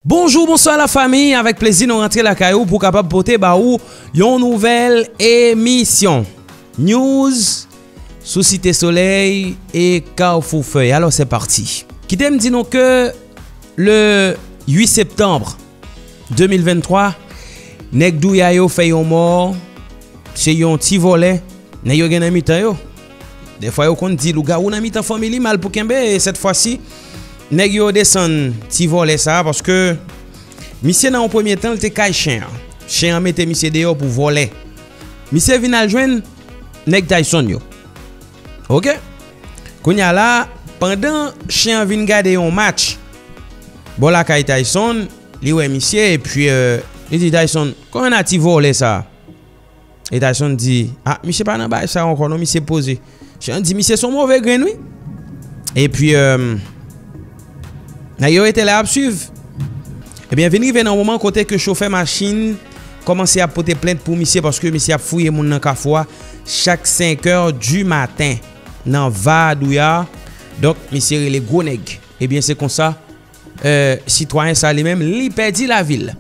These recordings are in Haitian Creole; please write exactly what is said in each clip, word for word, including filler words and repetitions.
Bonjou, bonswa lafanmi, avèk plezi nou rantre lakay ou pou kapab pote ba ou yon nouvèl emisyon News sou Site Solèy e Kafou Fèy. Alò, se pati. Kite m di nou ke le uit septanm de mil venntwa, nèg Douya yo fè yon mò, se yon ti vòlè, nèg yo gen nan mitan yo. Defwa yo konn di lougawou nan mitan fanmi li mal pou kenbe, e sèt fwa si, nèg yo desann ti vòlè sa a, paske misye nan yon premye tan, li te kay chen an. Chen an mete misye deyò pou vòlè. Misye vin al jwenn nèg Tyson yo. Oke? Kounye a la, pandan chen an vin gade yon match bò lakay Tyson, li wè misye, epi, euh, li di Tyson, "Kòman ti vòlè sa a?" E Tyson di, "Ah, misye pa nan bagay sa ankò non, misye poze." Chen an di, "Misye se yon move grenn, wi." Epi, euh, nèg yo rete la ap swiv. Ebyen, vin rive nan moman kote ke chofè machin kòmanse ap pote plent pou misye, paske misye ap fouye moun nan kafou a chak senk è di maten nan va Douya. Donk, misye rele gwo nèg. Ebyen, se konsa, euh, sitwayen sa li menm, li pèdi lavi l.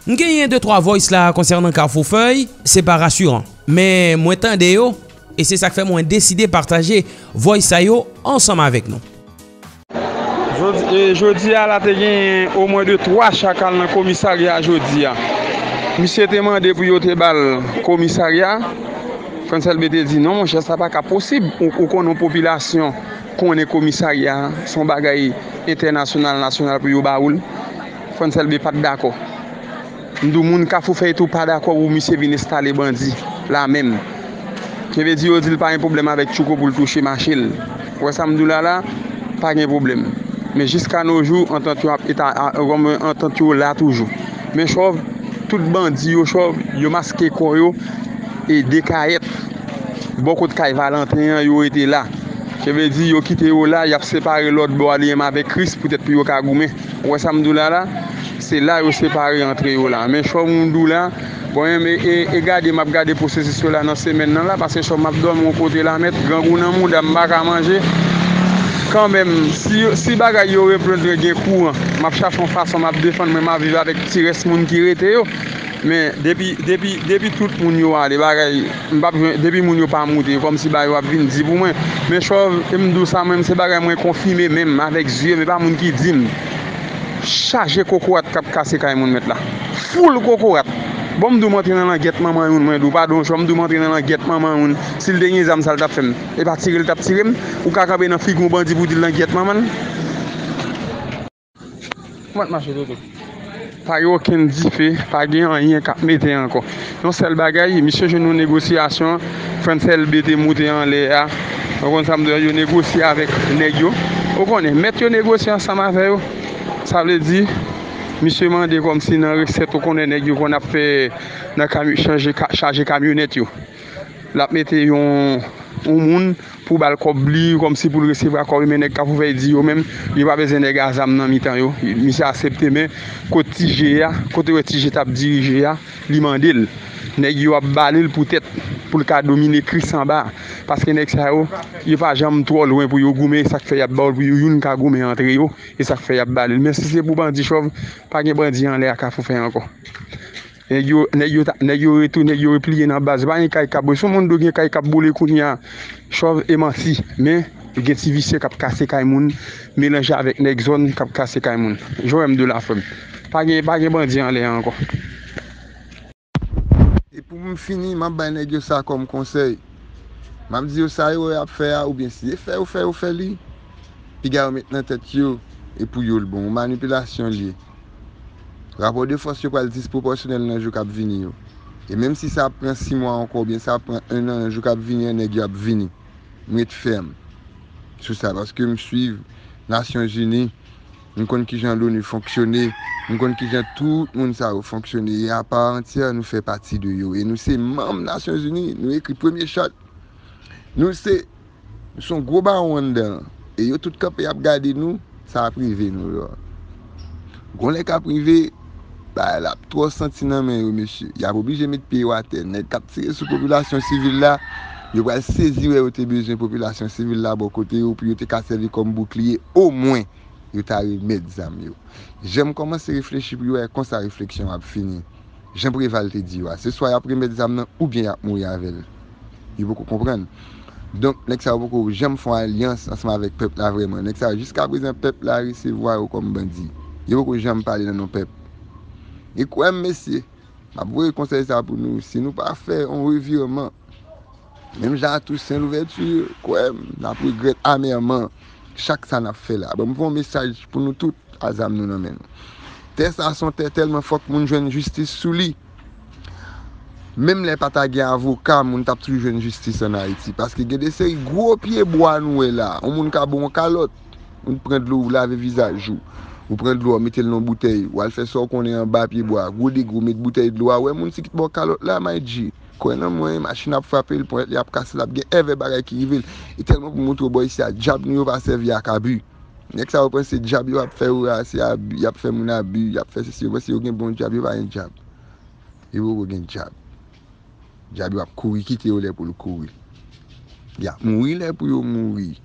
M genyen de twa voice la konsènan Kafou Fèy, se pa rasiran. Men mwen tande yo, e se sa k fè mwen deside pataje voice sa yo ansanm avèk nou. Jodi, e, jodi a la te gen omwen de twa chakal nan komisarya a jodi a. Misye te mande pou yo te ba l komisarya. Frantz Elbé te di, "Non, monchè, sa pa ka posib. Ou, ou konnen yon popilasyon konnen komisarya a, se yon bagay entènasyonal, nasyonal pou yo ba ou l." Frantz Elbé pa t dakò. M di w, moun Kafou Fèy tou pa dakò pou misye vin enstale bandi la menm. Sa vle di, yo di l pa gen pwoblèm avèk Tchouko pou l touche mache l. Ou wè sa m di w la la? Pa gen pwoblèm. Men jiska no jou, antant yo ap eta-, a, kòm antant yo la toujou. Men Chòv, tout bandi yo, Chòv, yo maske kò yo e de kayèt. Bò kot kay Valentin an, yo rete la. Sa vle di, yo kite yo la, y ap separe lòt bò a li menm avèk Kris, poutèt pou yo ka goumen. Ou wè sa m di w la la? Se la yo separe antre yo la. Men Chòv, m di w la, bon, e, e, e gade, m ap gade pwosesis yo la nan semèn nan la, paske Chòv, m ap dòmi yon kote la, mèt, grangou nan mouda m, m pa ka manje. Kanmenm, si, si bagay yo reprann gen kouran, m ap chache yon fason, m ap defann mwen, m ap viv avèk ti rès moun ki rete yo. Men depi, depi, depi tout moun yo ale, bagay, m p ap jwenn, depi moun yo pa moute, kòmsi bagay yo ap vin di pou mwen. Men Chòv, e m di w sa, mwen, se bagay mwen konfime menm avèk zye, men pa moun ki di m. Chaje kokorat k ap kase kay moun mèt la. Foul kokorat. Bon, m di w, m antre nan langèt manman youn, mwen di w, padon, Chòv, m di w, m antre nan langèt manman youn. Si l te gen zam, sa l t ap fè m? E pa tire l t ap tire m? Ou ka kanpe nan figi yon bandi pou w di l langèt manman l? Kòman t mache, Toto? Pa gen okenn dife, pa gen anyen k ap mete ankò. Yon sèl bagay, misye jwenn yon negosyasyon, Frantz Elbé te moute anlè a. Ou konn sa m di w, yo negosye avèk nèg yo. Ou konnen, mèt yo negosye ansanm avè yo. Sa vle di, misye mande kòmsi nan resèt, ou konnen nèg yo konn ap fè nan kamyo-, chanje ka-, chaje kamyonèt yo. L ap mete yon, yon moun pou ba l kòb li, kòmsi pou l resevwa kòb li, men nèg Kafou Vèy di yo menm, yo pa bezwen nèg a zam nan mitan yo. Misye aksepte, men kot Ti Je a, kote wè Ti Je t ap dirije a, li mande l. Nèg yo ap bale l poutèt, pou l ka domine Kris anba. Paske nèg sa yo, yo pa janm twò lwen pou yo goumen, e sa k fè y ap ba yo l pou yo youn ka goumen antre yo, e sa k fè y ap bale l. Men si se pou bandi Chòv, pa gen bandi anlè a Kafou Vèy ankò. Nèg yo, nèg yo ta, nèg yo retou-, nèg yo repliye nan baz yo. Pa gen kay k ap boule. Si yon moun dwe gen kay k ap boule kounye a, Chòv e manti. Men, gen ti visye k ap kase kay moun, melanje avèk nèg zòn k ap kase kay moun. Jan w wè m di w la, frè m. Pa gen, pa gen bandi anlè a ankò. E pou m fini, m ap bay nèg yo sa kòm konsèy. M ap di yo sa yo wè y ap fè a, oubyen si se fè yo fè, yo fè li, piga yo met nan tèt yo, e pou yo l bon. Yon manipilasyon l ye. Rapò de fòs yo pral dispwopòsyonèl nan jou k ap vini yo. E menm si sa ap pran sis mwa ankò, oubyen sa ap pran en an nan jou k ap vini an, nèg yo ap vini. M ret fèm sou sa, paske m swiv Nasyonzini, m konn kijan l'ONU fonksyone, m konn kijan tout moun sa yo fonksyone. E apa antyè, nou fè pati de yo. E nou se manm Nasyonzini, nou ekri premye chart. Nou se Nou se yon gwo bawon anndan an. E yo tout kanpe y ap gade nou, sa ap rive nou lò. Gon lè k ap rive, bagay la ap twò santi nan men yo, mesye. Y ap oblije met pye yo atè. Nèg k ap tire sou popilasyon sivil la, yo pral sezi wè yo te bezwen popilasyon sivil la bò kote yo pou yo te ka sèvi kòm boukliye, omwen. yo ta remèt zam yo. Jan m kòmanse reflechi pou yo, e konsa refleksyon ap fini. Jan Preval te di yo a, se swa y ap remèt zam nan oubyen y ap mouri avè l. Yo poko konprann. Donk, nèg sa yo poko janm fè yon alyans ansanm avèk pèp la vrèman. Nèg sa yo, jiskaprezan, pèp la resevwa yo kòm bandi. Yo poko janm pale nan non pèp. E kwè m, mesye, m ap voye konsèy sa pou nou. Si nou pa fè yon revirman, menm jan a Tousen Louvèti, kwè m, n ap regrèt amèman chak sa n ap fè la. Ban m voye yon mesaj pou nou tout, a zam nou nan men nou. Tè sa se yon tè tèlman fòk moun jwenn jistis sou li. Menm lè pa ta gen avoka, moun t ap toujou jwenn jistis ann Ayiti. Paske gen de seri gwo pye bwa nou wè la. Yon moun ka ba w yon kalòt, ou pran dlo, ou lave vizaj ou. Ou pran dlo, ou mete l nan yon boutèy, ou al fè sa w konnen anba pye bwa. Gwo degre, ou met boutèy dlo a. Ou wè moun si ki t ba w kalòt la, my G. Kwè nan mwen, machin ap frape l, ponyèt li ap kase, l ap gen èvè bagay ki rive l. E tèlman pou montre w bò isi a, dyab nou yo pa sèvi ak abi. Nèg sa yo panse dyab yo ap fè yo a, se abi, y ap fè moun abi, y ap fè sesi, yo panse yo gen bon dyab, yo pa gen dyab. Yo poko gen dyab. Dyab yo ap kouri kite yo lè pou l kouri. Y ap mouri lè pou yo mouri.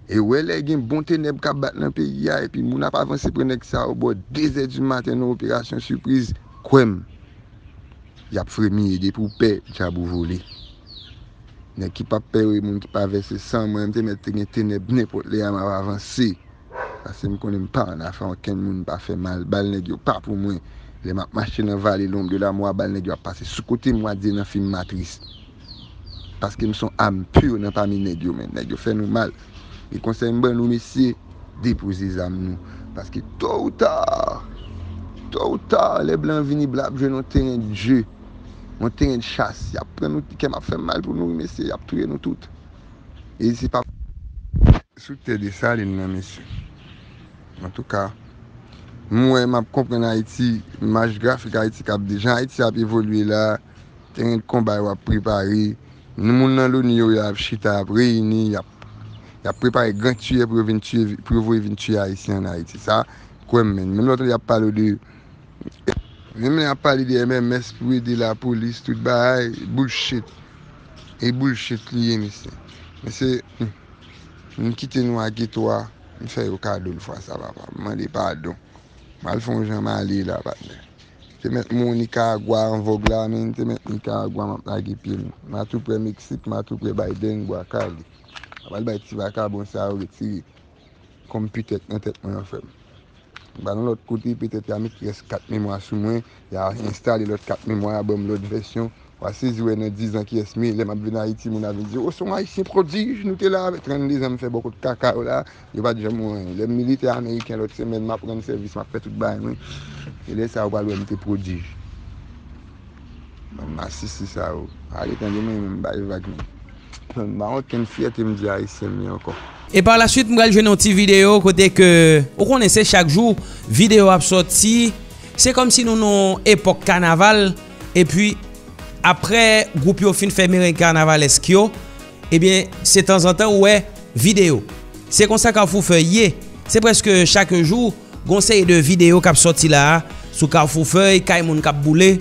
E wè lè gen bon tenèb k ap bat nan peyi a, epi moun ap avanse pran nèg sa yo bò de zè di maten nan operasyon sipriz, kwè m, y ap fremiye depi w pè, dyab ou vole. Nèg ki p ap pè yo, e moun ki pa vèse san, mwen, m te mèt te gen tenèb nenpòt lè a, m ap avanse. Paske m konnen m pa ann afè ankenn moun, m pa fè mal, bal nèg yo pa pou mwen. Lè m ap mache nan vale lonb de lamò a, bal nèg yo ap pase sou kote m, w a di nan fim Matris. Paske m se yon am pi nan pami nèg yo, men nèg yo fè nou mal. E konsèy m ban nou, mesye, depoze zam nou. Paske to ou ta, to ou ta, lè blan vini, blan ap jwenn yon teren de je, yon teren de chas. Y ap pran nou, kè m ap fè m mal pou nou, wi, mesye, y ap touye nou tout. E se pa sou tè Desalin nan, mesye. Antouka, m wè, m ap konprann Ayiti, mach grafik Ayiti k ap de, jan Ayiti ap evolye la, teren de konba yo ap prepare. Nou, moun nan loni yo, y ap chita, y ap reyini, y ap, y ap prepare gran tiyè pou yo vin tiye, pou yo voye vin tiye Ayisyen ann Ayiti. Sa, kwè m, menm lè w tande y ap pale w de, menm lè y ap pale de M M S pou ede lapolis, tout bagay, bullshit. E bullshit li ye, mesye. Mesye, hmm, m kite nou a geto a, m fè yo kado l fwa sa, papa. M mande padon. M al fè yon jan m ale la, patnè. Te mèt m Nikaragwa an vòg la, men te mèt Nikaragwa m ap lage pye m. M atouprè Meksik, m atouprè Biden, Bwa Kale. M ap al bay ti vakabon sa yo retire kòm pitèt nan tèt mwen an, frè m. M pa nan lòt kote, petèt y a met rès kat memwa sou mwen, y a enstale lòt kat memwa, ban m lòt vèsyon. W a sezi wè nan dizan kiyès m ye. Lè m ap vin Ayiti, moun ap vin di, "O, se yon Ayisyen pwodij, nou te la avè." Trannde zan m fè bò kot kaka yo la, yo pa t janm wè anyen. Lè m militè ameriken lòt semèn, m ap rann sèvis, m ap fè tout bagay mwen. E lè sa a, ou pral wè m te pwodij. Bann masisi sa yo. Ale tande mwen menm, m bay vag menm. M pa okenn fyète m di Ayisyen m ye ankò. E pa la swit, m pral jwenn yon ti videyo kote ke, ou konnen se chak jou, videyo ap sòti. Se kòmsi nou nan yon epòk kanaval, epi aprè gwoup yo fin fè mereng kanavalèsk yo, ebyen, se tanzantan ou wè videyo. Se konsa Kafou Fèy ye. Se prèske chak jou, gon seri de videyo k ap sòti la a sou Kafou Fèy, kay moun k ap boule.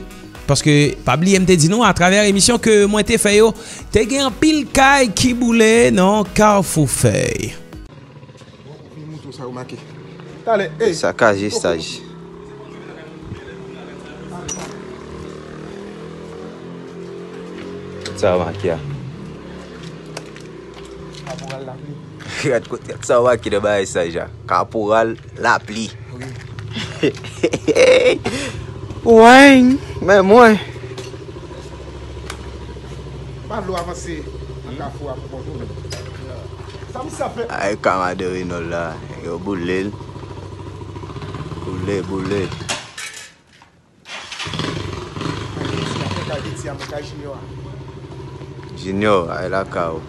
Paske, pa bliye m te di nou, atravè emisyon ke mwen te fè yo, te gen anpil kay ki boule nan Kafou Fèy. Vin moutre w sa yo make. Talè, ey. Sakaj estaj. Sa yo make a. Kaporal Lapli. Gad kote sa yo make nan bagay estaj a. Kaporal Lapli. Wi. Weng, men mwen. Pa vle w avanse nan kafou a pou kont ou menm. Sa misye ap fè? Ay, kamade Renòl la, yo boule l. Boule, boule. Ay, misye ap fè kay Beti a, men kay Junior a. Junior, ay lakay ou.